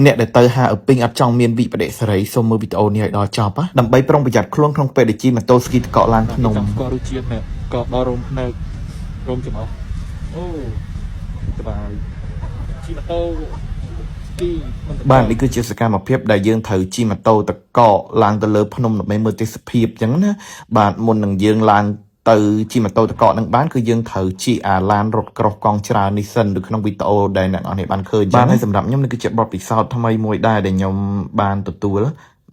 អ្នកដែលទៅហាអ៊ីពីងអត់ចង់មានវិបដិសេរីសូមមើលវីដេអូនេះឲ្យដល់ចប់ណាដើម្បីប្រុងប្រយ័ត្នខ្លួនក្នុងពេលដែលជិះម៉ូតូស្គីទឹកកកឡើងភ្នំ ចង់ស្គាល់រសជាតិនេះក៏ដល់រោមភ្នែករោមច្រមុះអូសប្បាយជិះម៉ូតូស្គីមិនទឹកក បាទនេះគឺជាសកម្មភាពដែលយើងត្រូវជិះម៉ូតូទឹកកកឡើងទៅលើភ្នំដើម្បីមើលទេសភាពអញ្ចឹងណាបាទមុននឹងយើងឡើងទៅជិះម៉ូតូទឹកកកនឹងបានគឺយើងត្រូវជិះអាឡានរថក្រោះកង់ច្រើននេះសិនដូចក្នុងវីដេអូដែលអ្នកនរនេះបានឃើញបាទហើយសម្រាប់ខ្ញុំនេះគឺជាបទពិសោធន៍ថ្មីមួយដែរដែលខ្ញុំបានទទួល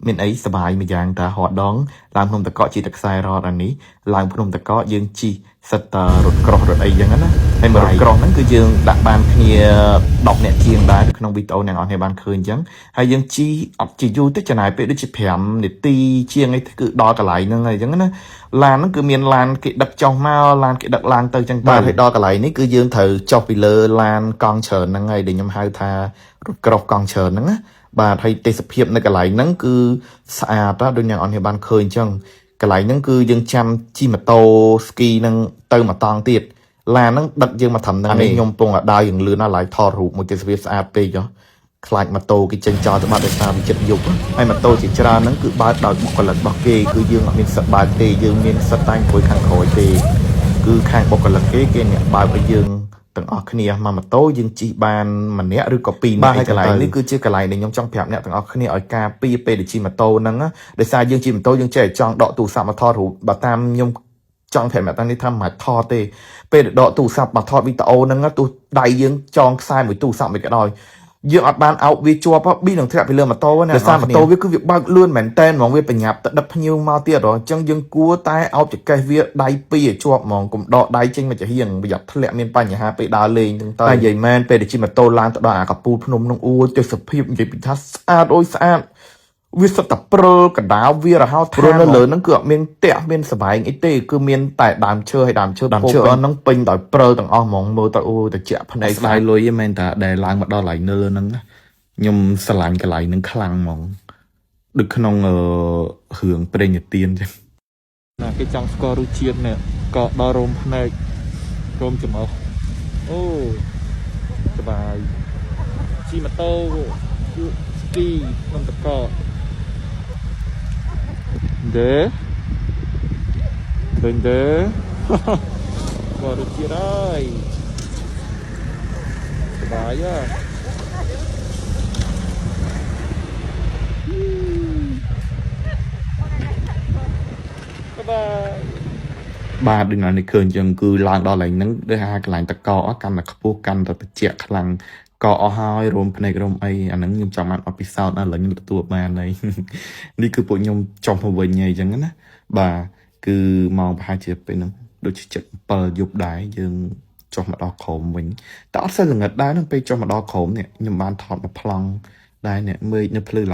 មានអីសប្បាយមួយយ៉ាងតាហត់ដងឡើងភ្នំតកកជិះទឹកខ្សែរត់អានេះឡើងភ្នំតកកយើងជិះសិតតរថក្រោះរថអីចឹងណាហើយមករថក្រោះហ្នឹងគឺយើងដាក់បានគ្នា10នាក់ជាងដែរនៅក្នុងវីដេអូអ្នកនរគ្នាបានឃើញចឹងហើយយើងជិះអត់ជិះយូរទេចំណាយពេលដូចជា5នាទីជាងអីគឺដល់កន្លែងហ្នឹងហើយចឹងណាឡានហ្នឹងគឺមានឡានគេដឹកចុះមកឡានគេដឹកឡើងទៅចឹងទៅបាទហើយដល់កន្លែងនេះគឺយើងត្រូវចុះពីលើឡានកង់ច្រើនហ្នឹងហើយដែលខ្ញុំហៅថារថក្រោះកង់ច្រើនហ្នឹងណាបាទហើយទេសភាពនៅកន្លែងហ្នឹងគឺស្អាតណាស់ដូចអ្នកនរគ្នាបានឃើញអញ្ចឹងកន្លែងហ្នឹងគឺយើងចាំជិះម៉ូតូស្គីហ្នឹងទៅមួយតង់ទៀតឡានហ្នឹងដឹកយើងមកត្រឹមហ្នឹងនេះខ្ញុំពងឲ្យដើរយ៉ាងលឿនណាស់ឡើយថតរូបមួយទេសភាពស្អាតពេកហ៎ខ្លាចម៉ូតូគេចេញចោលទៅបាត់ដោយសារវាចិត្តយប់ហើយម៉ូតូជាច្រើនហ្នឹងគឺបើកដោយបុគ្គលិករបស់គេគឺយើងអត់មានសិទ្ធិបើកទេយើងមានសិទ្ធិតែអង្គុយខាងក្រោយទេគឺខាងបុគ្គលិកគេគេអ្នកបើកឲ្យយើងទាំងអស់គ្នាមកម៉ូតូយើងជិះបានម្នាក់ឬក៏ពីរនាក់បាទហើយកន្លែងនេះគឺជាកន្លែងដែលខ្ញុំចង់ប្រាប់អ្នកទាំងអស់គ្នាឲ្យការពារពេលដែលជិះម៉ូតូហ្នឹងណាដោយសារយើងជិះម៉ូតូយើងចេះតែចង់ដកទូរស័ព្ទមកថតរូបបើតាមខ្ញុំចង់ប្រាប់អ្នកតានេះថាមិនអាចថតទេពេលដែលដកទូរស័ព្ទមកថតវីដេអូហ្នឹងណាទោះដៃយើងចងខ្សែមួយទូរស័ព្ទមួយក៏ដោយយើងអត់បានអោបវាជាប់ហ៎ប៊ីនឹងធ្លាក់ពីលើម៉ូតូណាដោយសារម៉ូតូវាគឺវាបើកលឿនមែនតែនហ្មងវាបញ្ញាប់ទៅដឹកភ្ញៀវមកទៀតហ៎អញ្ចឹងយើងគួរតែអោបចង្កេះវាដៃពីរឲ្យជាប់ហ្មងកុំដកដៃចេញមកចំហៀងប្រយ័ត្នធ្លាក់មានបញ្ហាពេលដើរលេងហ្នឹងទៅតែនិយាយមែនពេលដែលជិះម៉ូតូឡើងទៅដល់អាកពូលភ្នំហ្នឹងអូយទេសភាពនិយាយពីថាស្អាតអូយស្អាត វាសិតតែព្រិលកដាលវារហោឋានព្រោះនៅលើហ្នឹងគឺអត់មានផ្ទះមានសបែងអីទេគឺមានតែដើមឈើហើយដើមឈើដើមឈើអស់ហ្នឹងពេញដោយព្រិលទាំងអស់ហ្មងមើលទៅអូតិចភ្នែកស្ដាយលុយឯងមែនតាដែលឡើងមកដល់កន្លែងនៅលើហ្នឹងណាខ្ញុំស្រឡាញ់កន្លែងហ្នឹងខ្លាំងហ្មងដូចក្នុងអឺរឿងព្រេងនិទានចឹង ណាគេចង់ស្គាល់រសជាតិនេះក៏ដល់រោមភ្នែករោមច្រមុះអូសប្បាយជិះម៉ូតូស្គីក្នុងតកកទេឃើញទេ ស្គាល់រសជាតិហើយសប្បាយហ៎ សប្បាយ បាទដូចណានេះឃើញចឹងគឺឡើងដល់កន្លែងហ្នឹងដូចថាកន្លែងតកកកាន់តែខ្ពស់កាន់តែត្រជាក់ខ្លាំងកកអស់ហើយរោមភ្នែករោមអីអាហ្នឹងខ្ញុំចង់បានអត់ពិសោធន៍ណាស់ឥឡូវខ្ញុំទទួលបានហើយ នេះគឺពួកខ្ញុំចុះមកវិញហើយចឹងណាបាទគឺម៉ោងប្រហែលជាពេលហ្នឹងដូចជា7យប់ដែរយើងចុះមកដល់ក្រោមវិញតែអត់សូវល្ងិតដែរហ្នឹងពេលចុះមកដល់ក្រោមនេះខ្ញុំបានថតមកប្លង់ដែរនេះមេឃនៅភ្លឺ